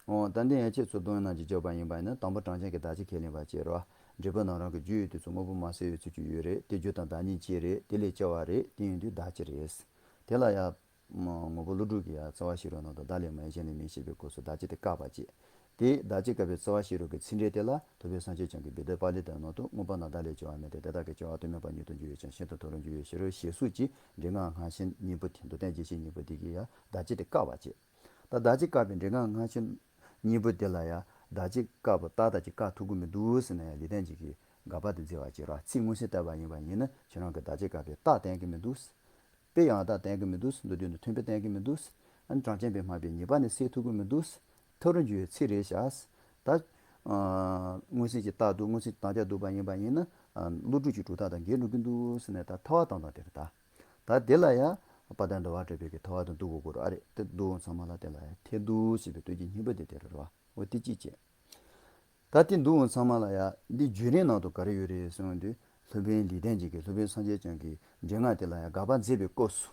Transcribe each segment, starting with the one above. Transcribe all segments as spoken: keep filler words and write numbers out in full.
འོ། ད་འདི་ཡན་ཆད་ཚུར་བསྡོམས་གནང་ཅིག་བརྗོད་པ་ཡིན་པ་ཡིན་ན། དང་པོ་གྲངས་ཅན་གྱི་བདག་སྐྱེ་ཁས་ལེན་པ་བྱེད་རོགས། འབྲས་བུ་ནང་རང་གི་རྒྱུ་ཡོད་དུས་ཚོད་དངོས་པོ་མ་ཟད་ཡོད་ཚུལ་གྱི་ཡོད་རེད། དེ་རྒྱུ་དང་བདག་ཉིད་གཅིག་རེད། དེ་ལས་སྐྱེ་བ་རེད། དེ་ཡིན་དུས་བདག་སྐྱེ་རེད། དེ་ལ་ཡང་ངོ་བོ་ཀླུ་སྒྲུབ་ཀྱི་ཡང་རྩ་བ་ཤེས་རབ་ནང་དུ། བདག་ལས་མ་ཡིན་གཞན་ལས་མིན་ཞེས་པའི་སྐབས་སུ་བདག་སྐྱེ་དེ་བཀག་པ་བྱེད། དེ་བདག་སྐྱེ་བཀག་པའི་རྩ་བ་ཤེས་རབ་ཀྱི་ཚིག་འགྲེལ་དེ་ལ། ཐུབ་པའི་སངས་རྒྱས་བསྐྱངས་ཀྱིས་བེ་དི་པཱ་ལི་ཏའི་ནང་དུ། དངོས་པོ་རྣམས་བདག་ལས་སྐྱེ་བ་མེད་དེ། དེ་དག་གི་སྐྱེ་བ་དོན་མེད་པ་ཉིད་དུ་འགྱུར་བའི་ཕྱིར། ཤིན་ཏུ་མཐོ་རུ་འགྱུར་བའི་ཕྱིར་རོ། ཞེས་གསུངས་ཀྱི་འབྲིང་སྔགས་སྔ་ཕྱི་གཉིས་པོ་དེ། མདོ་སྡེ་རྒྱས་བཤད་གཉིས་པོ་དེ་གིས་ཡང་བདག་སྐྱེ་དེ་བཀག་པ་བྱེད། ད་བདག་སྐྱེ་བཀག་པའི་འབྲིང་སྔགས་སྔ་ཕྱི་གཉིས་པོ་དེ་ལ་ཡང་བདག་སྐྱེ་བཀག་པའི་རྟགས་དང་གཅིག་བཀག་ཐུབ་ཀྱི་མི་འདུག་ཟེར་ནས་ཡང་ལེགས་ལྡན་འབྱེད་ཀྱིས་དགག་པ་དེ་མཛད་པ་བྱེད་རོགས། ཚིག་མངོན་གསལ་བལྟས་པ་ཡིན་པ་ཡིན་ན། ཁྱེད་རང་གིས་བདག་སྐྱེ་བཀག་པའི་རྟགས་བསྟན་གྱི་མི་འདུག། དཔེ་ཡང་དག་བསྟན་གྱི་མི་འདུག། མདོ་སྡེ་ནས་ཐོན་དཔེ་བསྟན་གྱི་མི་འདུག། ཨ་ནི་གྲངས་ཅན་པའི་སྨྲ་བའི་ཉེས་པ་ནི་སེལ་ཐུབ་ཀྱི་མི་འདུག། མཐོ་རུ་འགྱུར་བའི་ཚིག་རེད་བཞག། ད་མངོན་སུམ་གྱི་རྟགས་འདུག། མངོན་སུམ་གྱི་དམ་བཅའ་འདུག་པ་ཡིན་པ་ཡིན་ན། ཀླུ་སྒྲུབ་ཀྱི་གྲུབ་མཐའ་དང་འགལ་འགྲོ་གི་འདུག་ཟེར་ནས། ད་ཐལ་བ་བཏང་སྟངས་དེ་རེད། ད་ད་དེ་ལ་ཡང་དཔལ་ལྡན་ཟླ་བ་གྲགས་པའི་གི་ཐལ་བ་དེ་འདུལ་དགོས་ཀྱི་རེད། ཨ་རེད། དེ་འདུལ་བ་ཚང་མ་ལ་དེ་ལ་ཡང་ཐལ་འདུག་ཞེས་པའི་དོན་གྱི་སྙིང་པོ་དེ་དེ་རེད་བ། འོ། དེ་གཅིག་བྱས། ད་དེ་འདུལ་བ་ཚང་མ་ལ་ཡང་འདི་བརྒྱུད་རིམ་ནང་དུ་ག་རེ་ཡོད་རེད་ཟེར་དུས། སློབ་དཔོན་ལེགས་ལྡན་འབྱེད་ཀྱིས་སློབ་དཔོན་སངས་རྒྱས་བསྐྱངས་ཀྱི་འབྲིང་སྔགས་དེ་ལ་ཡང་དགག་པ་མཛད་པའི་སྐབས་སུ།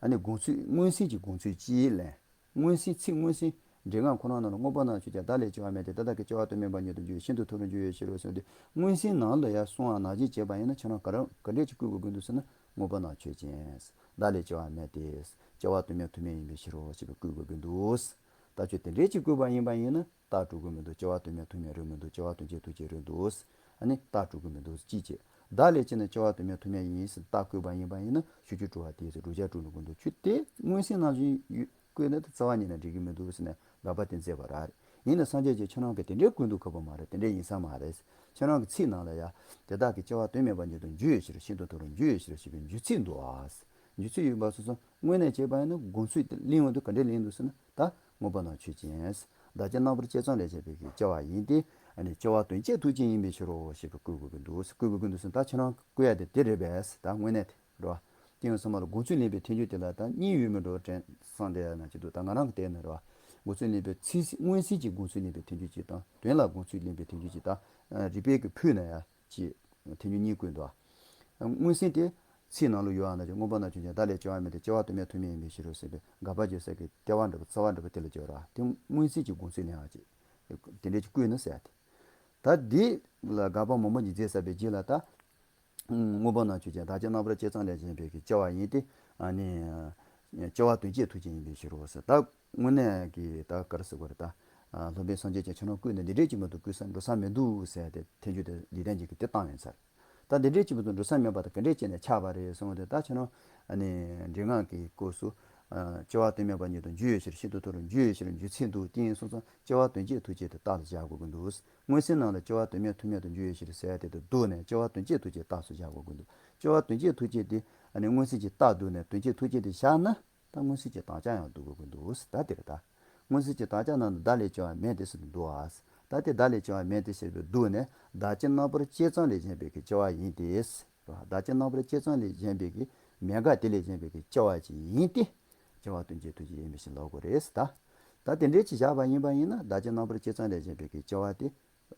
ཨ་ནི་དགོངས་ཚུལ། མངོན་སུམ་གྱི་དགོངས་ཚུལ་གཅིག་ལེན། མངོན་སུམ། ཚིག་མངོན་སུམ། འབྲིང་སྔགས་ཁོ་རང་ནང་ལ། དངོས་པོ་རྣམས་ཆོས་ཅན། བདག་ལས་སྐྱེ་བ་མེད་དེ། དེ་དག་གི་སྐྱེ་བ་དོན་མེད་པ་ཉིད་དུ་འགྱུར་བའི་ཕྱིར། ཤིན་ཏུ་མཐོ་རུ་འགྱུར་བའི་ཕྱིར་རོ་ཟེར་དུས། མངོན་སུམ་ནང་ལ་ཡང་གསུངས་པ་ནང་བཞིན་བྱས་པ་ཡིན་ན། ཁྱེད་རང་ག་རེ་ག་འདྲས་ཅིག་བཀོད་དགོས་ཀྱི་འདུག་ཟེར་ན། དངོས་པོ་རྣམས་ཆོས་ཅན། བདག་ལས་སྐྱེ་བ་མེད་དེ། སྐྱེ་བ་དོན་མེད་ཐུག་མེད་ཡིན་པའི་ཕྱིར་རོ་ཞེས་པ་བཀོད་དགོས་ཀྱི་འདུག། ད་ཁྱོད་དེ་འདྲས་ཅིག་བཀོད་པ་ཡིན་པ་ཡིན་ན། རྟགས་གྲུབ་ཀྱི་མི་འདུག། སྐྱེ་བ་དོན་མེད་ཐུག་མེད་རེད་མི་འདུག། སྐྱེ་བ་དོན་བྱེད་ཐུག་བྱེད་རེད་འདུག། ཨ་ནི་རྟགས་གྲུབ་ཀྱི་མི་འདུག། གཅིག་བྱས། བདག་ལས་སྐྱེ་ན་སྐྱེ་བ་དོན་མེད་ཐུག་མེད་ཡིན་ཟེར་རྟགས་བཀོད་པ་ཡིན་པ་ཡིན་ན། ཕྱོགས་ཆོས་གྲུབ་པ་དེས་བསྒྲུབ་བྱ་གྲུབ་ནས་བཀོད་འདུག། ཁྱོད་དེ་མངོན་སུམ་ནང་བཞིན་ཡོད་བཀོད་ན། དེ་རྩ་བ་ཉིད་ནས་འགྲིག་གི་མི་འདུག་ཟེར་ནས་དགག་པ་དེ་མཛད་པ་རེད། ཡིན་ན་སངས་རྒྱས་ཀྱིས་ཁྱེད་རང་གིས་དེ་འདྲའི་བཀོད་འདུག་གོ་བ་མ་རེད། དེ་འདྲའི་ཡིན་ས་མ་རེད། ཁྱེད་རང་གི་ཚིག་ནང་ལ་ཡང་དེ་དག་གི་སྐྱེ་བ་དོན་མེད་པ་ཉིད་དུ་འགྱུར་བའི་ཕྱིར། ཤིན་ཏུ་མཐོ་རུ་འགྱུར་བའི་ཕྱིར་ཞེས་པའི་འཇུག་ཚིག་འདུག་ཨ། འཇུག་ཚིག་ཡོད་པ་སོ་སོ་དངོས་གནས་བྱས་པ་ཡིན་ན། དགོངས་ཚུལ་དེ་གླེང་འོང་དུས་ག་འདྲས་གླེང་འདུག་ཟེར་ན། ད་དངོས་པོ་རྣམས་ཆོས་ཅན། བདག་ཅག་རྣམ་པར་དཔྱད་ཙམ་ལས་བྱུང་བའི་སྐྱེ་བ་ཡིན་ཏེ། ཨ་ནི་སྐྱེ་བ་དོན་བྱེད་ཐུག་ཅན་ཡིན་པའི་ཕྱིར་རོ་ཞེས་པའི་བཀོད་དགོས་ཀྱི་འདུག། བཀོད་དགོས་ཀྱི་འདུག་ཟེར་ན། ད་ཁྱེད་རང་བཀོད་ཡ་དེ་དེ་རེད་པས། ད་དངོས་གནས་དེ་རེད་བ། དེ་ཡང་ཚང་མ་ལ་དགོངས་ཚུལ་ལེན་པའི་ཐལ་འགྱུར་དེ་ལ་ད་གཉིས་ཡོད་མེད་འགྲོ་དྲན་བསམ་བསྡད་ཡ་ན་ཅི་འདུག། ད་ང་རང་གི་དེ་ནི་རེད་བ། དགོངས་ཚུལ་ལེན་པའི་ཚིག། མངོན་སུམ་གྱི་དགོངས་ཚུལ་ལེན་པའི་ཐལ་འགྱུར་གཅིག་དང་། དོན་ལ་དགོངས་ཚུལ་ལེན་པའི་ཐལ་འགྱུར་གཅིག་དང་། རིགས་པས་ཀྱི་ཕུལ་ན་ཡང་གཅིག། ཐལ་འགྱུར་གཉིས་བཀོད་འདུག། མངོན་སུམ་དེ་ཚིག་ནང་ལ་ཡོད་པ་ན། དངོས་པོ་རྣམས་ཆོས་ཅན། བདག་ལས་སྐྱེ་བ་མེད་དེ། སྐྱེ་བ་དོན་མེད་ཐུག་མེད་ཡིན་པའི་ཕྱིར་རོ་ཟེར་བའི་དགག་པ་བརྗོད་སའི་གི་ལྟེ་བ་འདྲ་པོ། རྩ་བ་འདྲ་པོ་དེ་ལ་སྦྱར་བ། དེ་མངོན་སུམ་གྱི་དགོངས་ཚུལ་ལེན་པ་ཅིག། དེ་འདྲས་ཅིག་བཀོད་ན་ཟེར་ཡ་དེ། ད་འདི་ལ་དགག་པ་མང་པོ་ཅིག་མཛད་ཚར་བའི་རྗེས་ལ། ད་དངོས་པོ་རྣམས་ཆོས་ཅན། བདག་ཅག་རྣམ་པར་དཔྱད་ཙམ་ལས་བྱུང་བའི་གི་སྐྱེ་བ་ཡིན་ཏེ། ཨ་ནི་སྐྱེ་བ་དོན་བྱེད་ཐུག་ཅན་ཡིན་པའི་ཕྱིར་རོ་ཟེར། ད་དངོས་གནས་ཀྱི་ད་ག་རེ་ཟེར་དགོས་རེད། ད་སློབ་དཔོན་སངས་རྒྱས་ཀྱིས་ཁྱེད་རང་བཀོད་ནས་འདི་འདྲས་ཅིག་མ་གཏོགས་བཀོད་ས་འགྲོ་ས་མི་འདུག་ཟེར་ཏེ་ཐལ་འགྱུར་དེ་ལེགས་ལྡན་འབྱེད་ཀྱིས་དེ་བཏང་ཡོད་ས་རེད། ད་འདི་འདྲས་ཅིག་མ་གཏོགས་འགྲོ་ས་མེད་པ་དང་ག་འདྲས་བྱས་ནས་ཆགས་པ་རེད་གསུངས་ཏེ། ད་ཁྱེད་རང་ཨ་ནི་འབྲིང་སྔགས་ཀྱི་སྐབས་སུ། ཨ། སྐྱེ་བ་དོན་མེད་པ་ཉིད་དུ་འགྱུར་བའི་ཕྱིར། ཤིན་ཏུ་མཐོ་རུ་འགྱུར་བའི་ཕྱིར་འཇུག་ཚིག་འདུག། དེ་ཡིན་སོང་ཙང་སྐྱེ་བ་དོན་བྱེད་ཐུག་བྱེད་དེ་རྟགས་སུ་བཞག་དགོས་ཀྱི་འདུག། མངོན་སུམ་ནང་ལ་སྐྱེ་བ་དོན་མེད་ཐུག་མེད་དུ་འགྱུར་བའི་ཕྱིར་ཟེར་ཡ་དེ་དང་བསྡུར་ནས། སྐྱེ་བ་དོན་བྱེད་ཐུག་བྱེད་རྟགས་སུ་བཞག་དགོས་ཀྱི་འདུག། སྐྱེ་བ་དོན་བྱེད་ཐུག་བྱེད་དེ་ཨ་ནི་མངོན་སུམ་གྱི་རྟགས་བསྡུར་ནས་དོན་བྱེད་ཐུག་བྱེད་དེ་བཞག་ན། ད་མངོན་སུམ་གྱི་དམ་བཅའ་ཡང་བསྡུར་དགོས་ཀྱི་འདུག། ད་དེ་རེད། ད་མངོན་སུམ་གྱི་དམ་བཅའ་ནང་དུ་བདག་ལས་སྐྱེ་བ་མེད་དེ་ཟེར་དུ་འདུག་ཨ། ད་དེ་བདག་ལས་སྐྱེ་བ་མེད་དེ་ཟེར་བའི་བསྡུར་ནས། བདག་ཅག་རྣམ་པར་དཔྱད་ཙམ་ལས་བྱུང་བའི་གི་སྐྱེ་བ་ཡིན་ཏེ། བདག་ཅག་རྣམ་པར་དཔྱད་ཙམ་ལས་བྱུང་བའི་གི་མེད་དགག་དེ་ལས་བྱུང་བའི་གི་སྐྱེ་བ་ཅིག་ཡིན་ཏེ། སྐྱེ་བ་དོན་བྱེད་ཐུག་བྱེད་ཡིན་པའི་ཕྱིར་ལབ་དགོས་རེད་ཟེར། ད་ད་དེ་འདྲས་ཅིག་བཞག་པ་ཡིན་པ་ཡིན་ན། བདག་ཅག་རྣམ་པར་དཔྱད་ཙམ་ལས་བྱུང་བའི་གི་སྐྱེ་བ་དེ་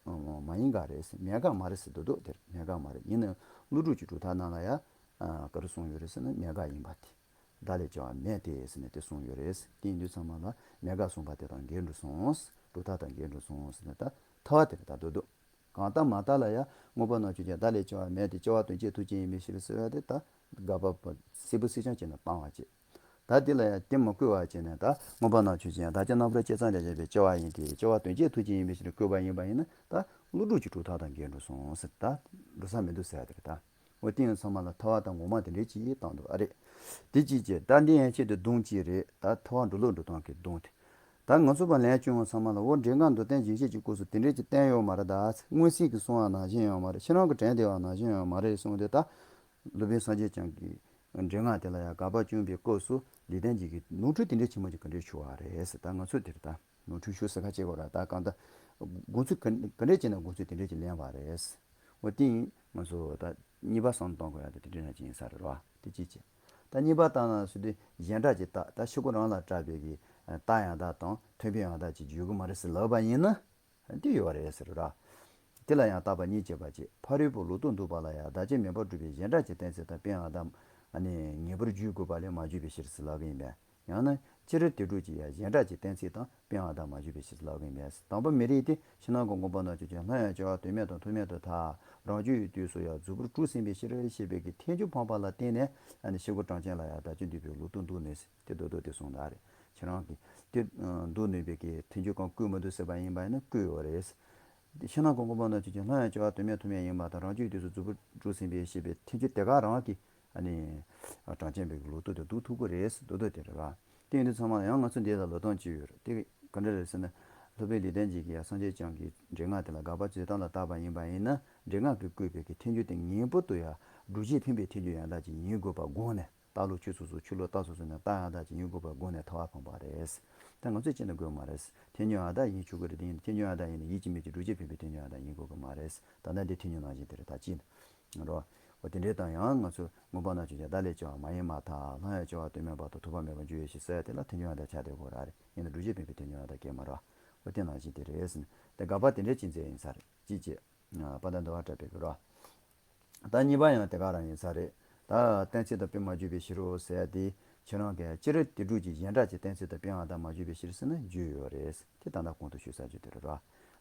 མ་ཡིན་དགག་རེད་ཟེར། མེད་དགག་མ་རེད་ཟེར་འདུག། འདུག། དེར་མེད་དགག་མ་རེད། ཡིན་ནའང་ཀླུ་སྒྲུབ་ཀྱི་གྲུབ་མཐའ་ནང་ལ་ཡང་ག་རེ་གསུངས་ཡོད་རེད་ཟེར་ན། མེད་དགག་ཡིན་པ་དེ། བདག་ལས་སྐྱེ་བ་མེད་དེ་ཟེར་ནས་དེ་གསུངས་ཡོད་རེད། དེ་ཡིན་དུས་ཚང་མ་ལ་མེད་དགག་གསུངས་པ་དེ་དང་འགལ་འགྲོ་སོང་། གྲུབ་མཐའ་དང་འགལ་འགྲོ་སོང་ཟེར་ནས། ད་ཐལ་བ་དེ་རེད། ད་འདུག། འདུག། གང་ལྟར་མ་ལྟར་ལ་ཡང་དངོས་པོ་རྣམས་ཆོས་ཅན། བདག་ལས་སྐྱེ་བ་མེད་དེ། སྐྱེ་བ་དོན་བྱེད་ཐུག་བྱེད་ཡིན་པའི་ཕྱིར་ཟེར་བ་དེ། ད་དགག་པ་པོ་གསལ་པོ་གསལ་རྐྱང་བྱས་ནས་བཏང་བ་བྱེད། ད་དེ་ལ་ཡང་དེ་མ་བཀོད་པ་བྱས་ནས། ད་དངོས་པོ་རྣམས་ཆོས་ཅན། བདག་ཅག་རྣམ་པར་དཔྱད་ཙམ་ལས་བྱུང་བའི་སྐྱེ་བ་ཡིན་ཏེ། སྐྱེ་བ་དོན་བྱེད་ཐུག་བྱེད་ཡིན་པའི་ཕྱིར་བཀོད་པ་ཡིན་པ་ཡིན་ན། ད་ཀླུ་སྒྲུབ་ཀྱི་གྲུབ་མཐའ་དང་འགལ་འགྲོ་སོང་ཟེར། ད་འགྲོ་ས་མི་འདུག་ཟེར་ཡ་དེ་རེད། ད། འོ། དེ་ཡང་ཚང་མ་ལ་ཐལ་བ་དང་ངོ་མ་དེ་འདྲའི་ཅིག་བཏང་འདུག། ཨ་རེད། དེ་གཅིག་བྱས། ད་འདི་ཡན་ཆད་དུ་སྡོམ་གཅིག་རེད། ད་ཐལ་བ་འགྲོ་ལུགས་འགྲོ་སྟངས་ཀྱི་སྡོམ་དེ། ད་ང་ཚོ་བ་ལན་བསྐྱོན་པ་ཚང་མ་ལ། འོ། འབྲིང་སྔགས་མདོ་བསྟན་རྒྱས་བཤད་ཀྱི་སྐབས་སུ་དེ་འདྲས་ཅིག་བསྟན་ཡོད་མ་རེད། ད་མངོན་སུམ་གྱིས་གསུངས་པ་ནང་བཞིན་ཡོད་མ་རེད། ཁྱེད་རང་གིས་དྲན་བསྡད་པ་ནང་བཞིན་ཡོད་མ་རེད་གསུངས་ཏེ། ད་སློབ་དཔོན་སངས་རྒྱས་བསྐྱངས་ཀྱིས་འབྲིང་སྔགས་དེ་ལ་ཡང་དགག་པ་བསྐྱོན་པའི་སྐབས་སུ་ལེགས་ལྡན་འབྱེད་ཀྱིས་ནོར་འཁྲུལ་དེ་འདྲས་ཆེན་པོ་ཅིག་ག་འདྲས་བྱུང་བ་རེད་ཟེར། ད་ང་ཚོས་དེར་ད་ནོར་འཁྲུལ་ཞུ་ས་ག་བྱེད་དགོས་ར། ད་གང་ལྟར་དགོངས་ཚུལ་ག་ག་འདྲས་བྱས་ན་དགོངས་ཚུལ་དེ་འདྲས་ཅིག་ལེན་པ་རེད། འོ། དེ་ཡིན། ང་ཚོ་ད་གཉིས་པ་བསམ་བློ་གཏོང་དགོས་ཡ་དེ་དེ་འདྲ་ཅིག་ཡིན་ས་རེད་རོ། དེ་གཅིག་བྱས། ད་གཉིས་པ་བཏང་ན་ཟེར་དུས་གཞན་དག་ཅིག་བཏགས། ད་ཕྱི་རྒོལ་རང་ལ་གྲགས་པའི་གི་རྟགས་ཡང་དག་དང་མཐུན་དཔེ་ཡང་དག་ཅིག་བརྗོད་གི་མ་རེད་ཟེར་ལབ་པ་ཡིན་ན། དེ་ཡོད་རེད་ཟེར་རོ། དེ་ལ་ཡང་བརྟག་པ་གཉིས་བྱེད་པ་བྱེད། ཕ་རོལ་པོ་ལོག་རྟོག་འདུལ་བ་ལ་ཡང་བདག་གཅིག་མེད་པར་སྒྲུབ་པའི་གཞན་དག་ཅིག་བསྟན་ཚེ། ད་དཔེ་ཡང་དག་ཨ་ནི་ངེས་པར་བརྗོད་དགོས་པ་ལས་མ་བརྗོད་པའི་ཕྱིར་ཟེར་ལབ་གི་ཡིན་པས། ཡང་ན་ སྤྱིར་དེ་སྒྲུབ་ཀྱི་ཡང་གཞན་གྲགས་ཀྱི་གཏན་ཚིགས་དང་། དཔེའང་ཡང་དག་མ་བརྗོད་པའི་ཕྱིར་ལབ་ཀྱི་ཡིན་པས། དང་པོ་མི་རིགས་ཏེ། ཕྱི་ནང་གི་མངོན་པ་རྣམ་བཅད་ཀྱི། སླར་ཡང་སྦྱོར་བ་དོན་མེད་དང་དོན་མེད་དུ་ཐལ། རང་རྒྱུད་ཀྱི་དུས་སུ་ཡང་གཟུགས་པོར་གྲུབ་ཟིན་པའི་ཕྱིར་ཞེས་པའི་གི་ཐལ་འགྱུར་འཕངས་པ་ལ་བརྟེན་ནས། ཨ་ནི་ཕྱི་རྒོལ་གྲངས་ཅན་ལ་ཡང་བདག་རྐྱེན་འདུས་པའི་ལུགས་ལྡོག་འདུག་ནས། དེ་ལྡོག་ལྡོག་དེ་གསུངས་ད་རེད། ཁྱེད་རང་གིས་དེ་ལྡོག་ནུས་པའི་གི་ཐལ་འགྱུར་གང་བཀོད་མི་འདུག་ཟེར་བ་ཡིན་པ་ཡིན་ན། བཀོད་ཡོད་རེད། དེ་ཕྱི་ནང་གི་མངོན་པ་རྣམ་བཅད་ཀྱི། སླར་ཡང་སྦྱོར་བ་དོན་མེད་དོན་མེད་ཡིན་པ་དང་། རང་རྒྱུད་ཀྱི་དུས་སུ་གཟུགས་པོར་གྲུབ་ཟིན་པའི་ཞེས་པའི་ཐལ་འགྱུར་དེ་ག་རང་གིས། ཨ་ནི་གྲངས་ཅན་པའི་གི་ལུགས་ལྡོག་དེ་ལྡོག་ཐུབ་ཀྱི་རེད། ལྡོག་ལྡོག་དེ་རེད་བ། དེ་ཡིན་དུས་ཚང་མ་ཡང་ང་ཚོ་འདི་ལ་ལོ་སྟོང་ཅི་ཡོད་རེད། དེ་ག་འདྲ་རེད་ཟེར་ན། སློབ་དཔོན་ལེགས་ལྡན་འབྱེད་ཀྱིས་ཡང་སངས་རྒྱས་བསྐྱངས་ཀྱི་འགྲེང་བུ་དེ་ལ་དགག་པ་བྱེད་སྟངས་ལ་བལྟས་པ་ཡིན་པ་ཡིན་ན། འགྲེང་བུ་གིས་བཀོད་པའི་གི་ཐལ་འགྱུར་དེ་ངེས་པར་དུ་ཡང་སྒྲུབ་བྱེད་འཕེན་པའི་ཐལ་འགྱུར་ཡང་དག་ཅིག་ཡིན་དགོས་པ་དགོངས་ནས། རྟགས་ལུགས་ཆོས་ཚུལ་སོགས་ཆོས་ལུགས་རྟགས་སོ་སོ་ནས་རྟགས་ཡང་དག་ཅིག་ཡིན་དགོས་པ་དགོངས་ནས་ཐལ་བ་འཕངས་པ་རེད། ད་ང་ཚོས་ཅི་ནས་དགོས་མ་རེད། ཐལ་འགྱུར་ཡང་དག་ཡིན་ཆོག་གི་རེད། དེ་ཡིན་ཐལ་འགྱུར་ཡང་དག་ཡིན་ན་ཡིད་ཀྱི་མིག་གིས་སྒྲུབ་བྱེད་འཕེན་པའི་ཐལ་འགྱུར་ཡང་དག་ཡིན་དགོས་ཀྱི་མ་རེད། ད་ལྟ་འདི་ཐལ་འགྱུར་ནང་བཞིན་དེ་རེད། ད་ཅི་ནས་རོ། འོ་དེ་འདྲའི་དང་ཡང་ང་ཚོས་མངོན་པ་རྣམ་བཅད་ཀྱི་བདག་ལས་སྐྱེ་བ་མ་ཡིན་པར་ཐལ། སླར་ཡང་སྦྱོར་བ་དོན་མེད་པ་དང་། ཐོགས་པ་མེད་པར་འགྱུར་བའི་ཕྱིར་ཟེར་ཡ་དེ་ལ་ཐལ་འགྱུར་ཡང་དག་ཆགས་བསྡད་དགོས་ར་རེད། ཡིན་ན་སྒྲུབ་བྱེད་འཕེན་པའི་ཐལ་འགྱུར་ཡང་དག་སྐྱེ་མ་རེད། འོ་དེ་ནང་བཞིན་དེ་རེད་ཟེར་ནས། དེ་དགག་པ་དེ་འདྲའི་ཅི་མཛད་ཡིན་ས་རེད། ཅི་བྱེད། དཔལ་ལྡན་འདུལ་བ་གྲགས་པའི་གི་རོ། ད་གཉིས་པ་ཡང་དེ་ག་རང་ཡིན་ས་རེད། ད་གཏན་ཚིགས་དང་དཔེ་མ་བརྗོད་པའི་ཕྱིར་རོ་ཟེར་ཡ་དེ། ཁྱེད་རང་གིས་སྤྱིར་དེ་སྒྲུབ་ཀྱི་གཞན་གྲགས་ཀྱི་གཏན་ཚིགས་དང་དཔེའང་ཡང་དག་མ་བརྗོད་པའི་ཕྱིར་ཟེར་ན་བརྗོད་ཡོད་རེད། དེ་ད་ལྟ་གོང་དུ་ཞུས་ས་བརྗོད་དེ་རེད་རོ།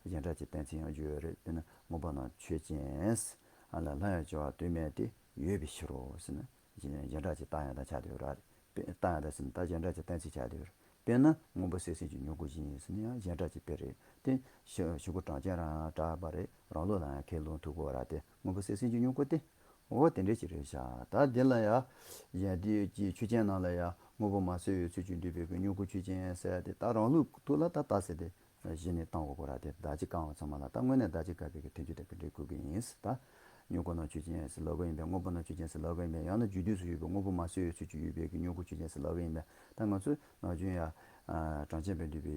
གཞན་གྲགས་ཀྱི་གཏན་ཚིགས་ཡང་བརྗོད་ཡོད་རེད། དཔེར་ན་མངོན་པ་རྣམ་བཅད་ཆོས་ཅན། ཨ་ལ་སླར་ཡང་སྦྱོར་བ་དོན་མེད་དེ་ཡོད་པའི་ཕྱིར་རོ་ཟེར་ན། གཞན་གཞན་གྲགས་ཀྱི་རྟགས་ཡང་དག་ཆགས་བསྡད་ཡོད་ར་རེད། དཔེ་རྟགས་ཡང་དག་ཟེར་ན་ད་གཞན་གྲགས་ཀྱི་གཏན་ཚིགས་ཆགས་བསྡད་ཡོད་རེད། དཔེར་ན་སྔོན་པོ་གསལ་ཟིན་གྱི་སྙོམས་འཇུག་བཞིན་ཟེར་ན་ཡང་གཞན་གྲགས་ཀྱི་དཔེ་རེད་དེ། ཕྱི་ཕྱི་རྒོལ་གྲངས་ཅན་རང་གྲགས་པ་རེད། རང་ལུགས་ལ་ཡང་ཁས་ལེན་ཐུབ་དགོས་ར་དེ། སྔོན་པོ་གསལ་ཟིན་གྱི་སྙོམས་འཇུག་དེ། འོ་དེ་འདྲ་ཞིག་རེད་ཤག་ད་འདི་ལ་ཡང་གཞན་དེ་ཀྱི་ཆོས་ཅན་ནང་ལ་ཡང་སྔོན་པོ་མ་གསལ་བའི་ཚུལ་གྱིས་འདུས་པའི་གི་སྙོམས་འཇུག་ཆོས་ཅན་ཟེར་ཡ་དེ། ད་རང་ལུགས་ཐོག་ལ་ད་རྟགས་གསལ་དེ་གཞི་ནས་བཏང་དགོས་ར་དེ། བདག་གཅིག་དཀར་བ་ཚང་མ་ལ། ད་དངོས་གནས་བདག་གཅིག་དཀར་བའི་གི་ཐལ་འགྱུར་དེ་ག་འདྲས་བཀོད་ཀྱི་ཡིན་ཟེར། ད་སྙོམས་འཇུག་རྣམས་ཆོས་ཅན་ཟེར་ལབ་ཀྱི་ཡིན་པས། སྔོན་པོ་རྣམས་ཆོས་ཅན་ཟེར་ལབ་ཀྱི་ཡིན་པས། ཡང་ན་རྒྱུ་དུས་སུ་ཡོད་པའི་སྔོན་པོ་མ་གསལ་བའི་ཚུལ་གྱིས་ཡོད་པའི་གི་སྙོམས་འཇུག་ཆོས་ཅན་ཟེར་ལབ་ཀྱི་ཡིན་པས། ད་ང་ཚོས་ནམ་རྒྱུན་ཡང་གྲངས་ཅན་པས་འདུས་པའི་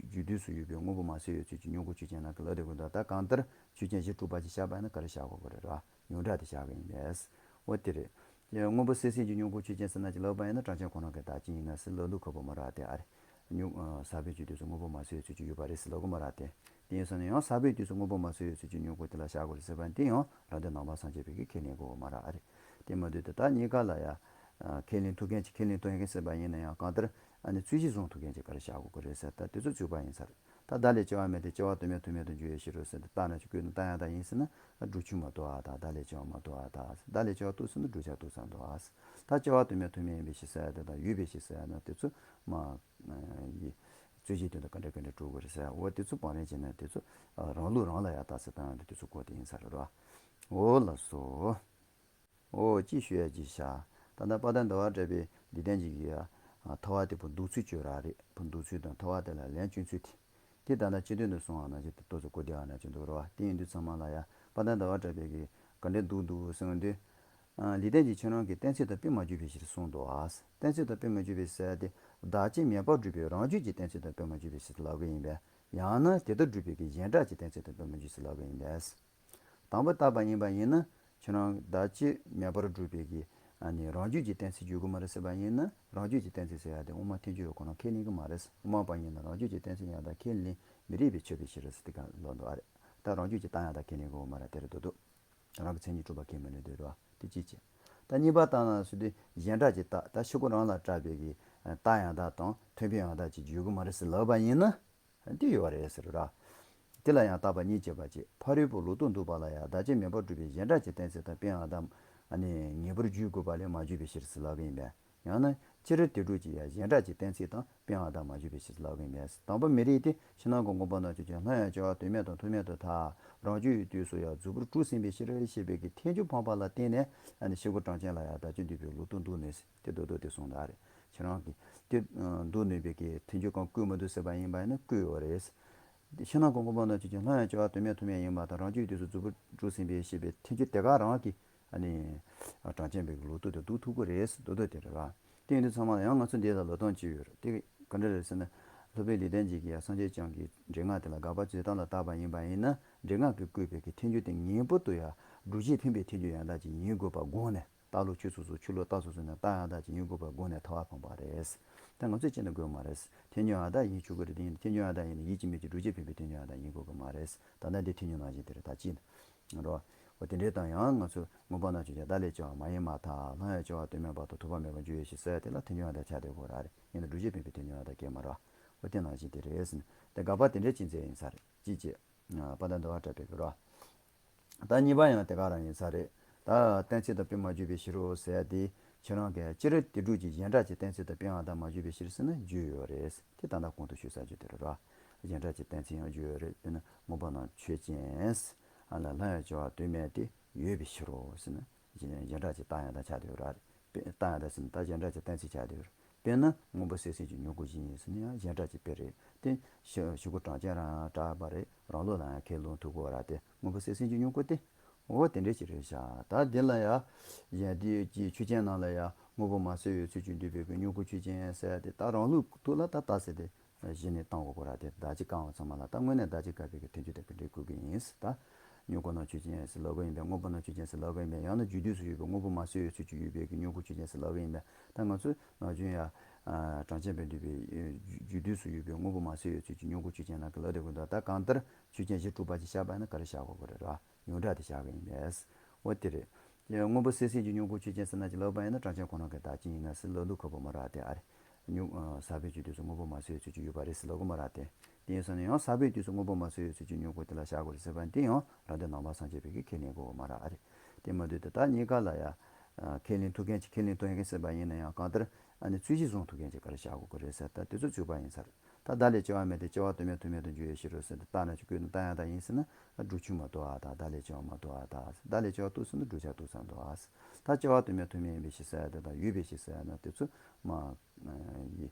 རྒྱུ་དུས་སུ་ཡོད་པའི་སྔོན་པོ་མ་གསལ་བའི་ཚུལ་གྱིས་སྙོམས་འཇུག་ཆོས་ཅན་ལབ་ཀྱི་ལབ་བསྡད་དགོས་འདུག་ད་གང་ལྟར་ཆོས་ཅན་གཞི་གྲུབ་པ་ཅིག་བཞག་པ་ཡིན་ན་ག་རེ་བཞག་དགོས་ཀྱི་རེད་ར། ཡོངས་གྲགས་དེ་བཞག་གི་ཡིན་པས། འོ་དེ་རེད། དེ་སྔོན་པོ་གསལ་ཟིན་གྱི་སྙོམས་འཇུག་ཆོས་ཅན་ཟེར་ན་ཅིག་ལབ་པ་ཡིན་ན། གྲངས་ཅན་ཁོ་རང་གི་བདག་རྐྱེན་ཡིན་ན་ཟེར་ལབ་ལུགས་ཁག་པོ་མ་རེད་དེ། ཨ་རེ། སྙོམས་ཟག་པའི་རྒྱུ་དུས་སུ་སྔོན་པོ་མ་གསལ་བའི་ཚུལ་གྱིས་ཡོད་པ་རེད་ཟེར་ལབ་ཀྱི་མ་རེད་དེ། དེ་ཡིན་སོང་ན་ཡང་ཟག་པའི་དུས་སུ་སྔོན་པོ་མ་གསལ་བའི་ཚུལ་གྱིས་སྙོམས་འཇུག་དེ་ལ་བཞག་དགོས་རེད་ཟེར་བ་ཡིན་ན། དེ་ཡང་རང་དོན་ནང་པ་སངས་རྒྱས་པའི་གི་ཁས་ལེན་དགོས་མ་རེད། ཨ་རེ། དེ་མ་འདུག་དེ་ད་གཉིས་ཀ་ལ་ཡང་ཁས་ལེན་ཐུབ་མཁན་གྱི་ཁས་ལེན་ཐུབ་མཁན་ཟེར་བ་ཡིན་ན་ཡང་། གང་ལྟར་ཨ་ནི་རྩོད་གཞི་བཟུང་ཐུབ་མཁན་གྱི་ག་རེ་བཞག་དགོས་ཀྱི་རེད་ཟེར། ད་དེ་ཚོ་རྩོད་པ་ཡིན་ས་རེད། ད་བདག་ལས་སྐྱེ་བ་མེད་དེ། སྐྱེ་བ་དོན་མེད་དོན་མེད་དུ་འགྱུར་བའི་ཕྱིར་རོ་ཟེར་ཏེ། རྟགས་རྣམས་ཀྱིས་བཀོད་ནས་རྟགས་ཡང་དག་ཡིན་ཟེར་ན། བསྒྲུབ་ཆོས་མ་རྟོགས་པར་ཐལ། བདག་ལས་སྐྱེ་བ་རྟོགས་ཟེར་ན་བསྒྲུབ་བྱ་རྟོགས་ཙམ་རེད་བ། ད་སྐྱེ་བ་དོན་མེད་དོན་མེད་ཡིན་པའི་ཕྱིར་ཟེར་ཡ་དེ་དང་། ཡོད་པའི་ཕྱིར་ཟེར་ཡ་ན་དེ་ཚོ་མ་ཡི་རྩོད་གཞིའི་དོན་དུ་ག་འདྲ་ག་འདྲ་འགྲོ་དགོས་རེད་ཟེར་ཡ། འོ་དེ་ཚོ་བང་རིམ་བྱས་ན་དེ་ཚོ་རང་ལུགས་རང་ལ་ཡང་རྟགས་གསལ་བཏང་ཡ་དེ་དེ་ཚོ་སྐོར་དེ་ཡིན་ས་རེད་བ། འོ་ལགས་སོ། འོ་ཅི་ཞུ་ཡ་ཅི་བྱ། ད་ལྟ་དཔལ་ལྡན་འདུལ་བ་གྲགས་པའི་ལེགས་ལྡན་འབྱེད་ཀྱི་ཡ་ཐལ་བ་དེ་བུ་འདོགས་ཚུལ་བཅོས་ར་རེད། བུ་འདོགས་ཚུལ་དང་ཐལ་བ་དེ་ལ་ལན་བསྐྱོན་ཚུལ་དེ། དེ་ད་ལྟ་སྤྱི་དོན་དུ་སོང་བ་ནང་བཞིན་དུ་ཏོག་ཙམ་གོ་བདེ་བ་ནང་བཞིན་འདུག་ར་བ། དེ་ཡིན་དུས་ཚང་མ་ལ་ཡ་དཔལ་ལྡན་འདུལ་བ་གྲགས་པའི་གི་ག་འདྲའི་འདུག་འདུག་གསུངས་དུས། ལེགས་ལྡན་གྱིས་ཁྱེད་རང་གིས་གཏན་ཚིགས་དང་དཔེ་མ་བརྗོད་པའི་ཕྱིར་གསུངས་འདུག་ཨ། གཏན་ཚིགས་དང་དཔེ་མ་བརྗོད་པའི་ཟེར་ཡ་དེ། བདག་རྐྱེན་མེད་པར་སྒྲུབ་པའི་རང་རྒྱུད་ཀྱི་གཏན་ཚིགས་དང་དཔེ་མ་བརྗོད་པའི་ཕྱིར་ལབ་ཀྱི་ཡིན་པས། ཡང་ན་དེ་ལྟར་སྒྲུབ་པའི་གི་གཞན་གྲགས་ཀྱི་གཏན་ཚིགས་དང་དཔེ་མ་བརྗོད་ཕྱིར་ལབ་ཀྱི་ཡིན་པས། དང་པོ་བརྟགས་པ་ཡིན་པ་ཡིན་ན། ཁྱེད་རང་བདག་རྐྱེན་མེད་པར་སྒྲུབ་པའི་གི་ཨ་ནི་རང་རྒྱུད་ཀྱི་གཏན་ཚིགས་འཇོག་གི་མ་རེད་ཟེར་བ་ཡིན་ན། རང་རྒྱུད་ཀྱི་གཏན་ཚིགས་ཟེར་ཡ་དེ་དབུ་མ་ཐལ་འགྱུར་བས་ཁོ་རང་ཁས་ལེན་གྱི་མ་རེད། དབུ་མ་པ་ཡིན་ན་རང་རྒྱུད་ཀྱི་གཏན་ཚིགས་ཡང་དག་ཁས་ལེན་མི་རིགས་པས་ཆོད་པའི་ཕྱིར་ཟེར་དེ་ག་ལབ་འདུག་ཨ་རེད། ད་རང་རྒྱུད་ཀྱི་རྟགས་ཡང་དག་ཁས་ལེན་གྱི་ཡོད་མ་རེད། དེ་རེད་འདུག་འདུག་རང་གི་མཚན་ཉིད་གྲུབ་པ་ཁས་མི་ལེན་འདོད་རེད་བ། དེ་གཅིག་བྱས། ད་གཉིས་པ་ལྟར་ན་ཟེར་དུས་གཞན་གྲགས་ཀྱི་རྟགས། ད་ཕྱི་རྒོལ་རང་ལ་གྲགས་པའི་གི་རྟགས་ཡང་དག་དང་མཐུན་དཔེ་ཡང་དག་ཅིག་འཇོག་གི་མ་རེད་ཟེར་ལབ་པ་ཡིན་ན། འདི་ཡོད་རེད་ཟེར་ར། དེ་ལ་ཡང་བརྟག་པ་གཉིས་བྱེད་པ་བྱེད། ཕ་རོལ་པོ་ལུགས་ལྡོག་འདུག་པ་ལ་ཡང་བདག་རྐྱེན་མེད་པར་སྒྲུབ་པའི་གཞན་གྲགས་ཀྱི་གཏན་ཚིགས་དང་དཔེ་ཡང་དག་ཨ་ནི་ངེས་པར་འཇོག་དགོས་པ་ལས་མ་འཇོག་པའི་ཕྱིར་ཟེར་ལབ་ཀྱི་ཡིན་པས། ཡང་ན་སྤྱིར་དེ་སྒྲུབ་ཀྱི་ཡང་གཞན་གྲགས་ཀྱི་གཏན་ཚིགས་དང་དཔེ་ཡང་དག་མ་འཇོག་པའི་ཕྱིར་ལབ་ཀྱི་ཡིན་པས། དང་པོ་མི་རིགས་ཏེ། ཕྱི་ནང་གི་མངོན་པ་རྣམ་བཅད་ཀྱི། སླར་ཡང་སྦྱོར་བ་དོན་མེད་དང་དོན་མེད་དུ་ཐལ། རང་རྒྱུད་ཀྱི་དུས་སུ་ཡང་གཟུགས་པོར་གྲུབ་ཟིན་པའི་ཕྱིར་ཞེས་པའི་གི་ཐལ་འགྱུར་འཕངས་པ་ལ་བརྟེན་ནས། ཨ་ནི་ཕྱི་རྒོལ་གྲངས་ཅན་ལ་ཡང་བདག་རྐྱེན་འདུས་པའི་ལུགས་ལྡོག་འདུག་ནས། དེ་ལྡོག་ལྡོག་དེ་གསུངས་ད་རེད། ཁྱེད་རང་གིས་དེ་ལྡོག་ནུས་པའི་གི་ཐལ་འགྱུར་གང་བཀོད་མི་འདུག་ཟེར་བ་ཡིན་པ་ཡིན་ན་བཀོད་ཡོད་རེད། དེ་ཕྱི་ནང་གི་མངོན་པ་རྣམ་བཅད་ཀྱི། སླར་ཡང་སྦྱོར་བ་དོན་མེད་དོན་མེད་ཡིན་པ་དང་། རང་རྒྱུད་དུས་སུ་གཟུགས་པོར་གྲུབ་ཟིན་པའི་ཞེས་པའི་ཐལ་འགྱུར་དེ་ག་རང་གིས་ཨ་ནི་གྲངས་ཅན་པའི་གི་ལུགས་ལྡོག་དེ་ལྡོག་ཐུབ་ཀྱི་རེད། ལྡོག་ལྡོག་དེ་རེད་བ། དེ་ཡིན་དུས་ཚང་མ་ཡང་ང་ཚོ་འདི་ལ་ལོ་སྟོང་ཅི་ཡོད་རེད། དེ་ག་འདྲ་རེད་ཟེར་ན། སློབ་དཔོན་ལེགས་ལྡན་འབྱེད་ཀྱིས་ཡང་སངས་རྒྱས་བསྐྱངས་ཀྱི་འགྲེང་བུ་དེ་ལ་དགག་པ་བྱེད་སྟངས་ལ་བལྟས་པ་ཡིན་པ་ཡིན་ན། འགྲེང་བུ་གིས་བཀོད་པའི་གི་ཐལ་འགྱུར་དེ་ངེས་པར་དུ་ཡང་སྒྲུབ་བྱེད་འཕེན་པའི་ཐལ་འགྱུར་ཡང་དག་ཅིག་ཡིན་དགོས་པ་དགོངས་ནས། རྟགས་ལུགས་ཆོས་ཚུལ་སོགས་ཆོས་ལུགས་རྟགས་སོ་སོ་ནས་རྟགས་ཡང་དག་ཅིག་ཡིན་དགོས་པ་དགོངས་ནས་ཐལ་བ་འཕངས་པ་རེད། ད་ང་ཚོས་ཅི་ནས་དགོས་མ་རེད། ཐལ་འགྱུར་ཡང་དག་ཡིན་ཆོག་གི་རེད། དེ་ཡིན་ཐལ་འགྱུར་ཡང་དག་ཡིན་ན་ཡིད་ཀྱི་མིག་གིས་སྒྲུབ་བྱེད་འཕེན་པའི་ཐལ་འགྱུར་ཡང་དག་ཡིན་དགོས་ཀྱི་མ་རེད། ད་ལྟ་འདི་ཐལ་འགྱུར་ནང་བཞིན་དེ་རེད། ད་ཅི་ནས་རོ། འོ་དེ་འདྲའི་དང་ཡང་ང་ཚོས་མངོན་པ་རྣམ་དཔྱོད་ཀྱི་བརྡ་ལས་སྐྱེ་བ་མ་ཡིན་པར་ཐལ། ལྷང་ངེར་སྐྱེ་བ་དོན་མེད་བར་དུ་ཐོགས་པ་མེད་པར་འགྱུར་བའི་ཕྱིར་ཟེར་དེ་ལ་དེ་འབྱུང་བ་དང་ཆ་དེ་གོ་ར་རེད། ཡིན་ན་སྒྲུབ་བྱེད་བུམ་པའི་དེ་འབྱུང་བ་དང་སྐྱེ་མ་རེད། འོ་དེ་ནང་བཞིན་དེ་རེད་ཟེར་ནས་དེ་དགག་པ་དེ་འདྲའི་ཅི་མཛད་ཡིན་ས་རེད། ཅི་བྱེད། པ་དང་འདུལ་བ་གྲགས་པའི་གི་རོ། ད་གཉིས་པ་ཡང་དེ་ག་རང་ཡིན་ས་རེད། ད་གཏན་ཚིགས་དང་དཔེ་མ་བརྗོད་པའི་ཕྱིར་རོ་ཟེར་དེ་ཁྱེད་རང་གིས་སྤྱིར་དེ་སྒྲུབ་ཀྱི་གཞན་སྒྲ་གྱི་གཏན་ཚིགས་དང་དཔེའང་དང་མ་བརྗོད་པའི་ཕྱིར་ཟེར་ན་བརྗོད་ཡོད་རེད། དེ་ད་ལྟ་གོང་དུ་ཞུས་ས་བརྗོད་དེ་རེད་རོ། གཞན་སྒྲ་གྱི་གཏན་ཚིགས་ཡང་བརྗོད་ཡོད་རེད། དཔེར་ན་མངོན་པ་རྣམ་དཔྱོད་ཅན། ཨ་ལ་ལྷང་ངེར་སྐྱེ་བ་དོན་མེད་དེ་ཡོད་པའི་ཕྱིར་རོ་ཟེར་ན། གཞན་སྒྲ་གྱི་རྟགས་ཡང་དང་ཆ་དེ་ཡོད་ར་རེད། དཔེ་རྟགས་ཡང་དང་ཟེར་ན་ད་གཞན་སྒྲ་གྱི་གཏན་ཚིགས་ཆ་དེ་ཡོད་རེད། དཔེར་ན་དངོས་པོ་གསལ་ཟིན་གྱི་མྱུ་གུ་བཞིན་ཟེར་ན་ཡང་གཞན་སྒྲ་གྱི་དཔེ་རེད་དེ། གཞི་གཞི་གུ་གྲངས་ཅན་རང་གྲགས་པ་རེད། རང་ལུགས་ལ་ཡང་ཁས་ལེན་ཐུབ་དགོས་ར་དེ་དངོས་པོ་གསལ་ཟིན་གྱི་མྱུ་གུ་དེ། འོ་དེ་འདྲ་ཅིག་རེད་ཤག་ད་འདི་ལ་ཡ། གཞན་སྒྲའི་གི་ཆོས་ཅན་རྣམས་ལ་ཡ་དངོས་པོ་མ་གསལ་བའི་ཚུལ་གྱིས་འདུས་པའི་གི་མྱུ་གུ་ཆོས་ཅན་ཟེར་དེ་ད་རང་ལུགས་ཐོག་ལ་ད་རྟགས་ཟེར་དེ། གཞི་ནས་བཏང་དགོས་ར་དེ་བདག་གཅིག་དཀར་བ་ཚང་མ་ལ་ད་དངོས་གནས་བདག་གཅིག་དཀར་བའི་གི་དོན་བརྗོད་དེ་ག་འདྲའི་དགོས་ཀྱི་ཡིན་ད། མྱུ་གུ་རྣམས་ཆོས་ཅན་ཟེར་ལབ་ཀྱི་ཡིན་པས། དངོས་པོ་རྣམས་ཆོས་ཅན་ཟེར་ལབ་ཀྱི་ཡིན་པས། ཡང་ན་རྒྱུ་དུས་སུ་ཡོད་པའི་དངོས་པོ་མ་གསལ་བའི་ཚུལ་གྱིས་ཡོད་པའི་གི་མྱུ་གུ་ཆོས་ཅན་ཟེར་ལབ་ཀྱི་ཡིན་པས། ད་ང་ཚོས་ནམ་རྒྱུན་ཡ། གྲངས་ཅན་པས་འདུས་པའི་རྒྱུ་དུས་སུ་ཡོད་པའི་དངོས་པོ་མ་གསལ་བའི་ཚུལ་གྱིས་མྱུ་གུ་ཆོས་ཅན་རྣམས་ཀྱི་ལབ་དེ་དགོས་འདུག་ད་གང་ལྟར་ཆོས་ཅན་གཞི་གྲུབ་པ་ཅིག་བཞག་པ་ཡིན་ན་ག་རེ་བཞག་དགོས་ཀྱི་རེད་ར། མྱོང་གྲགས་དེ་བཞག་གི་ཡིན་པས། འོ་དེ་རེད། དངོས་པོ་གསལ་ཟིན་གྱི་མྱུ་གུ་ཆོས་ཅན་ཟེར་ན་ཅིག་ལབ་པ་ཡིན་ན་གྲངས་ཅན་ཁོ་རང་གི་བདག་རྐྱེན་ཡིན་ན་ཟེར་ལབ་ལུགས་ཁག་པོ་མ་རེད་དེ་ཨ་རེད། མྱུ་ཟག་པའི་རྒྱུ་དུས་སུ་དངོས་པོ་མ་གསལ་བའི་ཚུལ་གྱིས་ཡོད་པ་རེད་ཟེར་ལབ་དགོས་མ་རེད་དེ། དེ་ཡིན་སོང་ན་ཡང་ཟག་པའི་དུས་སུ་དངོས་པོ་མ་གསལ་བའི་ཚུལ་གྱིས་མྱུ་གུ་དེ་ལ་བཞག་དགོས་རེད་ཟེར་བ་ཡིན་དེ་ཡང་རང་དོན་ནང་པ་སངས་རྒྱས་པའི་གི་ཁས་ལེན་དགོས་མ་རེད་ཨ་རེད། དེ་མ་དུས་དེ་ད་གཉིས་ཀ་ལ་ཡ། ཁས་ལེན་ཐུབ་མཁན་གྱི་ཁས་ལེན་ཐུབ་མཁན་ཟེར་བ་ཡིན་ན་ཡང་གང་ལྟར་ཨ་ནི་རྩོད་གཞི་བཟུང་ཐུབ་མཁན་གྱི་ག་རེ་བཞག་དགོས་ཀྱི་རེད་ཟེར་ད་དེ་ཚོ་རྩོད་པ་ཡིན་ས་རེད། ད་བརྡ་ལས་སྐྱེ་བ་མེད་དེ་སྐྱེ་བ་དོན་མེད་ཐོགས་མེད་དུ་འགྱུར་བའི་ཕྱིར་རོ་ཟེར་ཏེ་རྟགས་རྣམས་ཀྱི་སྐུད་ནི་རྟགས་ཡང་དག་ཡིན་ཟེར་ན་སྒྲུབ་ཆོས་མ་རྟོགས་པར་ཐལ། བརྡ་ལས་སྐྱེ་བ་མ་རྟོགས་པར་ཐལ། བརྡ་ལས་སྐྱེ་བ་རྟོགས་ཟེར་ན་བསྒྲུབ་བྱ་རྟོགས་ས་རྟོགས་པ། ད་སྐྱེ་བ་དོན་མེད་ཐོགས་མེད་ཡིན་པའི་ཕྱིར་ཟེར་ཡ་དེ་དང་ཡོད་པའི་ཕྱིར་ཟེར་ཡ་ན་དེ་ཚོ་མ་ཡི་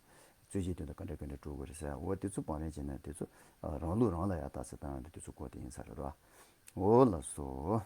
རྩོད་གཞིའི་དོན་དུ་ག་འདྲ་ག་འདྲ་འགྲོ་དགོས་རེད་ཟེར་ཡ་འོ་དེ་ཚོ་བང་རིམ་བྱས་ན་དེ་ཚོ་རང་ལུགས་རང་ལ་ཡ་རྟགས་གསལ་བཏང་ཡ་དེ་དེ་ཚོ་སྐོར་དེ་ཡིན་ས་རེད་རོ། འོ་ལགས་སོ།